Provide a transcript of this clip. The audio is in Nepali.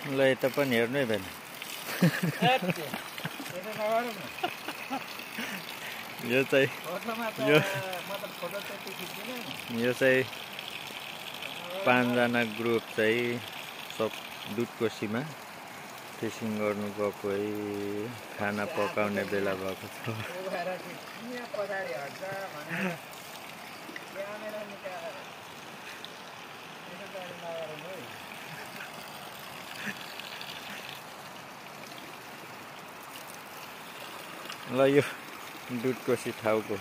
ल यता पनि हेर्नु है भएन यो चाहिँ पाँचजना ग्रुप चाहिँ सब दुधकोसीमा फिसिङ गर्नु गएको है खाना पकाउने बेला भएको छ ल यो दुधकोसी ठाउँको